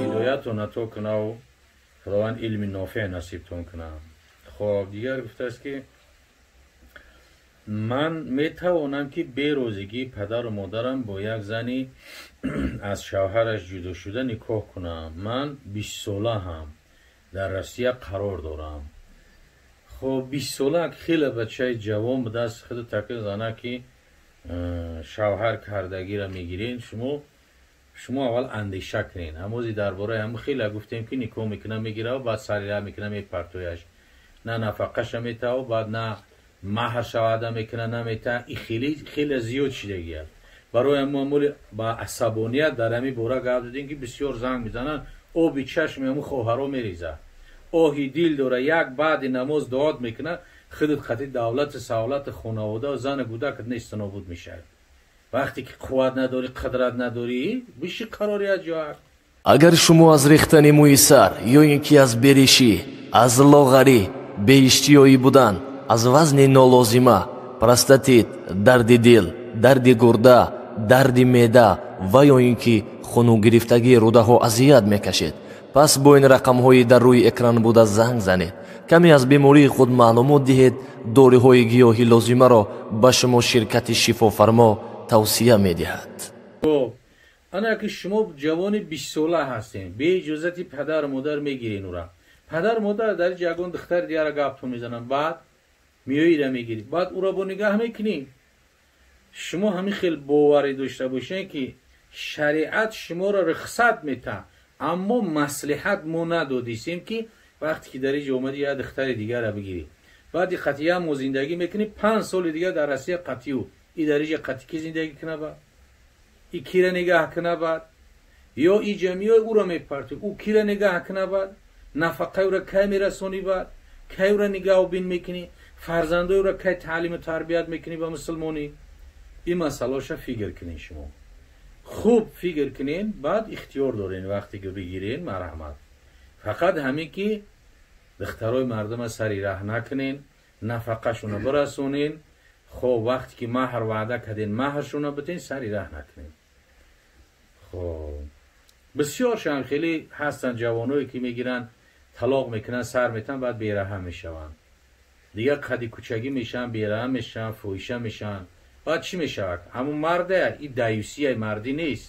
Ҳидоятон ато кунаву Худованд илми нофеъ насибтон кунад. Хоб, дигар гуфтааст, ки ман метавонам, ки берозигии падару модарам бо як зани аз шавҳараш ҷудошуда никоҳ кунам? Ман 20-солаам, дар Россия қарор дорам. Хоб, 20-сола хеле бачаи ҷавон будааст. Худу таки зана ки шавҳар кардагиро мегирен, шумо аввал андеша кунед. Ҳамози дар бораи ҳамн хеле гуфтем, ки никоҳ мекуна, мегира, баъд сарира мекуна, мепартояш, на нафақаша метава, баъд на маҳр шавада мекуна, намета. И хеле хеле зиёд шидагӣ аст. Барои ҳамоли ба асабоният дар ҳамин бора гап додем, ки бисёр занг мезананд, оби чашми ҳамун хоҳаро мерезад, оҳи дил дора. Як баъди намоз дуот мекунад, худат қати давлати савлати хонавода, зану кӯдакат нест, нобуд мешавад. Вақте ки қувват надорӣ, қудрат надорӣ, биши қарори аз ҷоак. Агар шумо аз рехтани мӯи сар ё ин ки аз беришӣ, аз лоғарӣ, беиштиёӣ будан, аз вазни нолозима, простатит, дарди дил, дарди гурда, дарди меъда ва ё ин ки хунугирифтагии рӯдаҳо азият мекашед, пас бо ин рақамҳои дар рӯи экран буда занг занед, каме аз бемории худ маълумот диҳед. Доруҳои гиёҳи лозимаро ба шумо ширкати Шифофармо тавсия медиҳад. Хоб, ана ки шумо ҷавони 20-сола ҳастем, беиҷозати падару модар мегирен ура. Падару модар дар ҷа ягон духтари дигара гаптон мезананд, баъд меоида мегирӣ, баъд ура бо нигаҳ мекунӣ. Шумо ҳамин хел боварӣ дошта бошед, ки шариат шуморо рухсат метаҳад, аммо маслиҳат мо надодисем, ки вақте ки дар иҷо омадӣ, як духтари дигара бигирӣ, баъди қатъи як моҳ зиндагӣ мекунӣ, 5 соли дигар дар Россия қатъиу и дар иҷа қатъи ки зиндагӣ куна? Баъд и кира нигаҳ куна? Баъд ё иҷа меои, ӯро мепартӣ, ӯ кира нигаҳ куна? Баъд нафақаи ӯра кай мерасонӣ? Баъд кай ӯра нигаҳубин мекунӣ? Фарзандои ӯра кай таълиму тарбият мекунӣ ба мусулмонӣ? Ин масъалаоша фикр кунед, шумо хуб фикр кунед, баъд ихтиёр дорен. Вақте ки бигирен, марҳамат, фақат ҳамин ки духтарои мардума сари раҳ накунен, нафақашона бирасонен. Хоб, вақте ки маҳр ваъда карден, маҳршона битен, сари раҳ накунен. Хоб, бисёршам хеле ҳастанд ҷавоное, ки мегиранд, талоқ мекунанд, сар метан, баъд бераҳа мешаванд, дигар қади кӯчагӣ мешаванд, бераҳа мешаванд, фоҳиша мешаванд. Баъд чӣ мешавад? Ҳамун марда и даюсияи мардӣ нест,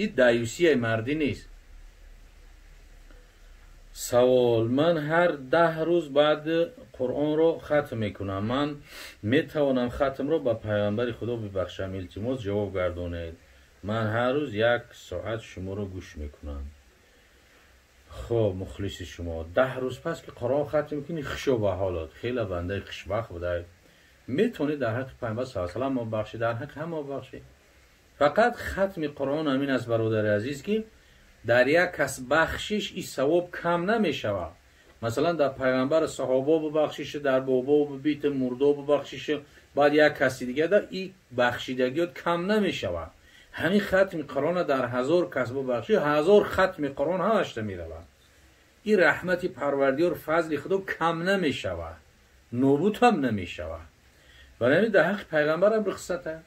и даюсияи мардӣ нест. Савол: ман ҳар 10 рӯз баъд Қуръонро хатм мекунам. Ман метавонам хатмро ба Пайғамбари Худо бибахшам? Илтимос, ҷавоб гардонед. Ман ҳар рӯз як соат шуморо гӯш мекунам. Хоб, мухлиси шумо. 10 рӯз пас ки Қуръон хатм мекунӣ, хушо ба ҳолот, хеле бандаи хушбахт будай. Метавонӣ дар ҳаққи Пайғамбар са салам мо бахшӣ, дар ҳаққи ҳама бахшӣ. Фақат хатми Қуръон ҳамин аст, бародари азиз, ки дар як кас бахшиш, и савоб кам намешавад. Масалан, дар пайғамбар, саҳобо бубахшишу, дар бобо бибиту мурдо бубахшишу, баъд як каси дига да и бахшидагиёт кам намешавад. Ҳамин хатми Қуръона дар 1000 кас бубахши, 1000 хатми Қуръон ҳамашта меравад. И раҳмати Парвардигор, фазли Худо кам намешавад, нобуд ҳам намешавад. Барои ҳамин дар ҳаққи пайғамбарам рухсата,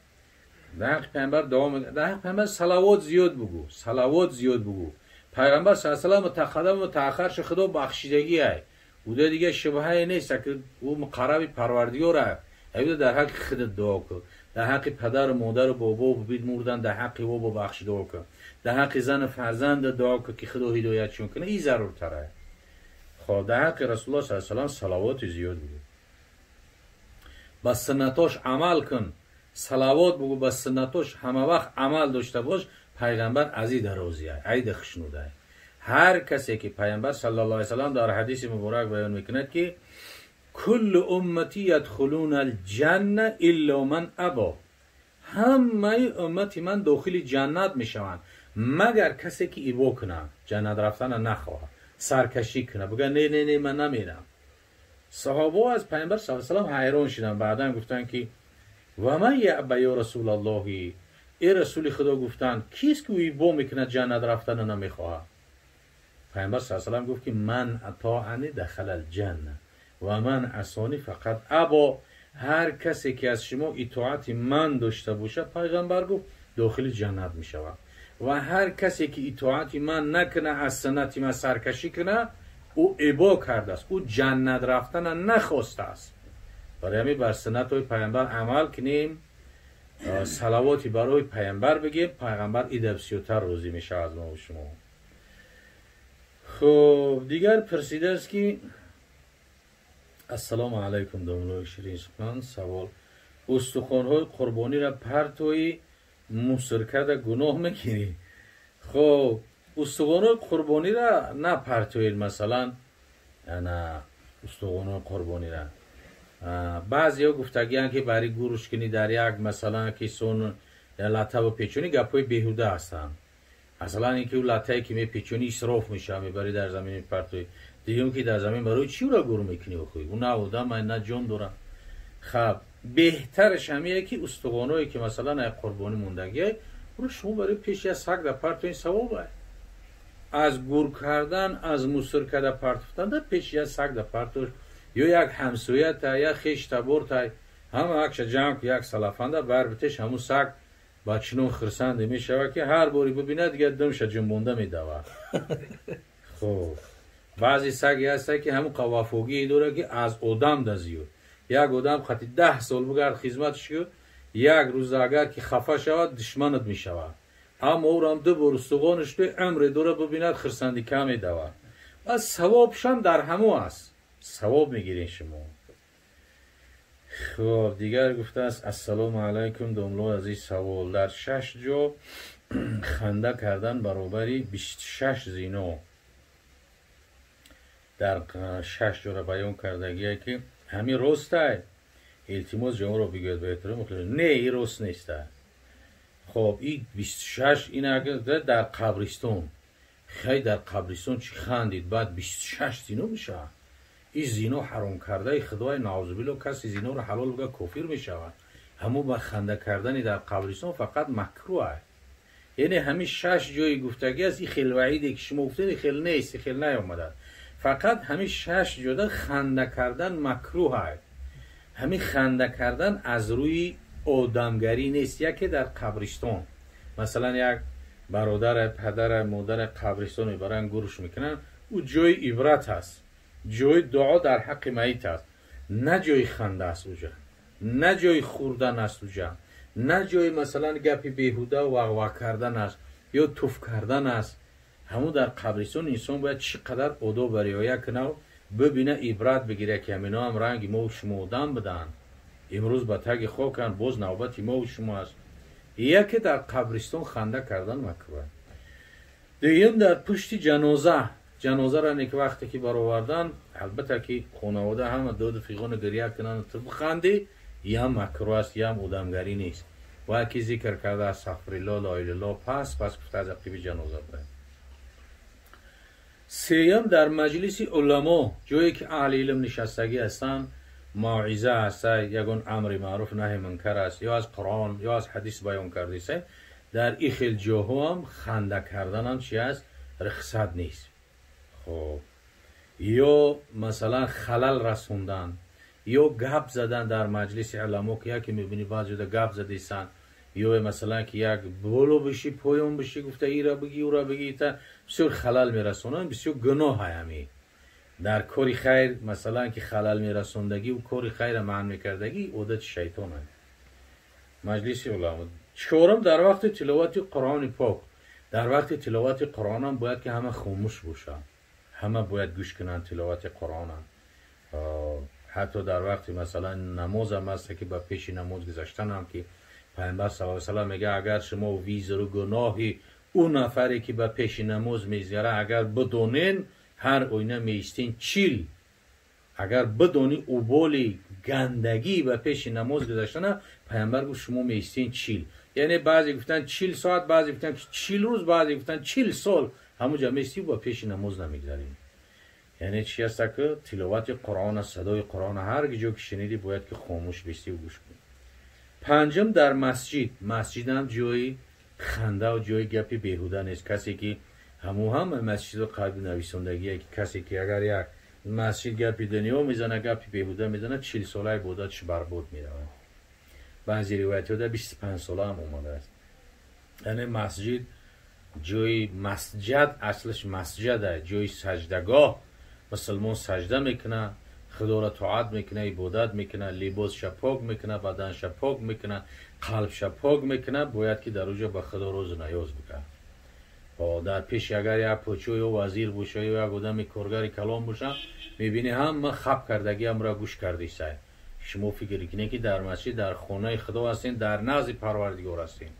дар ҳаққи пайғамбар дуо, дар ҳаққи пайғамбар салавот зиёд бугӯ, салавот зиёд бугӯ. Пайғамбар са салам мутақаддам мутааххарши Худо бахшидагӣ ай уда, дига шубҳае нест, ки ӯ муқарраби Парвардигор ай. Айуда дар ҳаққи худат дуо кун, дар ҳаққи падару модару бобо бибит мурдан, дар ҳаққи ӯ бубахш дуо кун, дар ҳаққи зану фарзанда дуо кун, ки Худо ҳидоятшон кунад. И заруртар ай. Хоб, дар ҳаққи Расулуллоҳ са салам салавоти зиёд бугӯ, ба суннатош амал кун, салавот бугӯ, ба суннатош ҳама вақт амал дошта бош. Пайғамбар азида розия, айда хушнудай. Ҳар касе ки Пайғамбар саллаллоҳу алайҳи васаллам дар ҳадиси муборак баён мекунад, ки كل أمتي يدخلون الجنة إلا من أبى, ҳамаи уммати ман дохили ҷаннат мешаванд, магар касе ки ибо кунад, ҷаннат рафтана нахоҳад, саркашӣ кунад, бигӯяд: «Не, не, не, ман намерам». Саҳобаҳо аз Пайғамбар с салам ҳайрон шуданд. Баъдан гуфтанд, ки ومن يأب يا رسول الله? Эй Расули Худо, гуфтанд, кист ки ибо мекунад, ҷаннат рафтана намехоҳад? Пайғамбар с салам гуфт, ки من أطاعني دخل الجنة ومن عصاني فقد أبى. Ҳар касе ки аз шумо итоати ман дошта бошад, Пайғамбар гуфт, дохили ҷаннат мешавад. Ва ҳар касе ки итоати ман накунад, аз суннати ман саркашӣ кунад, ӯ ибо кардааст, ӯ ҷаннат рафтана нахостааст. Барои ҳамин бар суннатҳои пайғамбар амал кунем, салавоти барои пайғамбар бигем, пайғамбар ида бисёртар розӣ мешавад аз мо ва шумо. Хуб, дигар пурсидааст ки ассалому алайкум домлои ширин сухан, савол: устухонҳои қурбониро партои муср карда гуноҳ мекунӣ? Хуб, устухонҳои қурбониро напартоед, масалан ана устухонҳои қурбониро баъзеҳо гуфтагиянд ки барои гӯрш кунӣ дар як масалан ки сон латтаву печонӣ, гапҳои беҳуда ҳастанд. Масалан ин ки ӯ латтае ки мепечонӣ исроф мешавад, мебарӣ дар замин мепартоӣ. Дуюм ки дар замин барои чӣ ӯро гур мекунӣ? Охӯй, ӯ на одам, на ҷон дорад. Хаб, беҳтараш ҳамие ки устухонҳое ки масалан ай қурбонӣ мондагиай, ӯро шумо барои пеши як саг да партоин, савоб ай. Аз гур кардан, аз муср карда партофтан да пеши як саг да партош, ё як ҳамсоята, як хеш табортай, ҳама акша ҷамъ ку, як салафанда бар битеш, ҳамун саг ба чунон хирсанде мешавад ки ҳар боре бибинад, дигар думша ҷунбонда медавад. Хуб, баъзе саге ҳаста ки ҳамун вафогие дорад ки аз одам да зиёд. Як одам хати 10 сол бигард хизматш ку, як рӯза агар ки хафа шавад, душманат мешавад. Аммо ӯрам ду бор устухонаш ту умре дора бибинад, хирсандӣ кам медавад. Бас савобшам дар ҳамо аст, савоб мегиред шумо. Хуб, дигар гуфтааст: ассалому алайкум домло азиз, савол: дар 6 ҷо ханда кардан баробари 26 зино, дар 6 ҷора баён кардагие ки ҳамин ростай? Илтимос, ҷавобро бигӯяд ба эҳтиром. Не, ин рост неста. Хоб, ин 26 ин дар қабристон, хай дар қабристон чӣ хандид, баъд 26 зино мешавад. Ин зино ҳаром кардаи худои, наъузубилло, касе зиноро ҳалол бигӯяд, кофир мешавад. Ҳамун ба ханда кардани дар қабристон фақат макрӯҳ аст. Яъне ҳамин 6 ҷои гуфтагӣ аст, ин хел ваиде ки шумо гуфтед, ин хел нест, ин хел наёмадааст. Фақат ҳамин 6 ҷода ханда кардан макрӯҳ аст. Ҳамин ханда кардан аз рӯи одамгарӣ нест. Яке дар қабристон, масалан як бародар, падар, модар қабристон мебаранд, гурш мекунанд, ӯ ҷои ибрат аст, ҷои дуо дар ҳаққи майит аст, на ҷои ханда аст уҷа, на ҷои хӯрдан аст уҷа, на ҷои масалан гапи беҳуда вағва кардан аст ё туф кардан аст. Ҳамун дар қабристон инсон бояд чӣ қадар одоб риоя кунад, бибина, ибрат бигирад ки ҳамино ҳам ранги мову шумо одам буданд, имрӯз ба таги хоканд, боз навбати мову шумо аст. Яке дар қабристон ханда кардан макрӯҳ аст. Дуюм, дар пушти ҷаноза, ҷанозаро не ки вақте ки баровардан, албатта ки хонавода ҳама доду фиғону гиря кунанд, ту бихандӣ, ям макрӯҳ аст, ям одамгарӣ нест. Ва ки зикр карда астағфирилло, ла илаҳа иллаллоҳ, пас гуфта аз ақиби ҷаноза барад. Сеюм, дар маҷлиси уламо, ҷое ки аҳли илм нишастагӣ ҳастанд, мавъиза аст, ягон амри маъруф наҳи мункар аст, ё аз Қуръон ё аз ҳадис баён кардиса, дар ин хел ҷоҳо ҳам ханда карданам чи аст, рухсат нест. Хоб, ё масалан халал расондан ё гап задан дар маҷлиси уламо, ки яке мебинӣ баъзе гап задисанд, ё масалан ки як боло биши, поён биши, гуфта ира бигӣ, ура бигӣ, та бисёр халал мерасонанд, бисёр гуноҳ ҳами. Дар кори хайр масалан ки халал мерасондагӣ ва кори хайра манъ мекардагӣ одати шайтон аст. Маҷлиси уламо. Чорум, дар вақти тиловати Қуръони пок, дар вақти тиловати Қуръонам бояд ки ҳама хомӯш бошанд, ҳама бояд гӯш кунанд тиловати Қуръонам. Ҳатто дар вақти масалан намозам аст ки ба пеши намоз гузаштанам ки пайғамбар саллаллоҳу алайҳи васаллам мегӯяд, агар шумо визру гуноҳи ӯ нафаре ки ба пеши намоз мезгара агар бидонен, ҳар оина меистен 40. Агар бидонӣ уболи гандагӣ ба пеши намоз гузаштана, пайғамбар гуфт шумо меистен 40. Яъне баъзе гуфтанд 40 соат, баъзе гуфтанд ки 40 рӯз, баъзе гуфтанд 40 сол ҳамунҷа меистӣ ба пеши намоз намегзарӣ. Яъне чи аст ки тиловати Қуръон аст, садои Қуръон ҳар ҷо ки шунидӣ бояд ки хомӯш бистӣ ва гӯш кунӣ. Панҷум, дар масҷид. Масҷидам ҷои ханда ва ҷои гапи беҳуда нест. Касе ки ҳамун ҳама масҷидро қалби нависондагие ки касе ки агар як масҷид гапи дунё мезана, гапи беҳуда мезана, 40 сола ибодатш барбод меравад. Баъзе ривоятҳо дар 25 сола ҳам омадааст. Яъне масҷид ҷои масҷад, аслаш масҷада, ҷои саҷдагоҳ. Мусулмон саҷда мекунад, худоро тоат мекунад, ибодат мекунад, либосша пок мекунад, баданша пок мекунад, қалбша пок мекунад. Бояд ки дар оҷо ба худо розу наёз бикунад. Дар пеши агар як подшоҳ ё вазир боша ё як одами коргари калон боша, мебинӣ ҳама хап кардагӣ ҳамра гӯш кардисай. Шумо фикр кунед, ки дар масҷид, дар хонаи худо ҳастем, дар назди парвардигор ҳастем.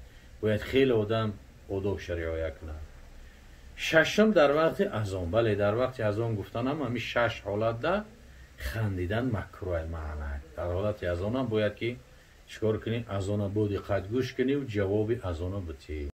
Бояд хеле одам одобша риоя кунад. Шашум, дар вақти азон. Бале, дар вақти азон гуфтанам, ҳамин шаш ҳолатда хандидан макрӯҳ маъна. Дар ҳолати азонам бояд ки чикор кунӣ? Азона бо диққат гӯш кунӣ, ҷавоби азона битӣ.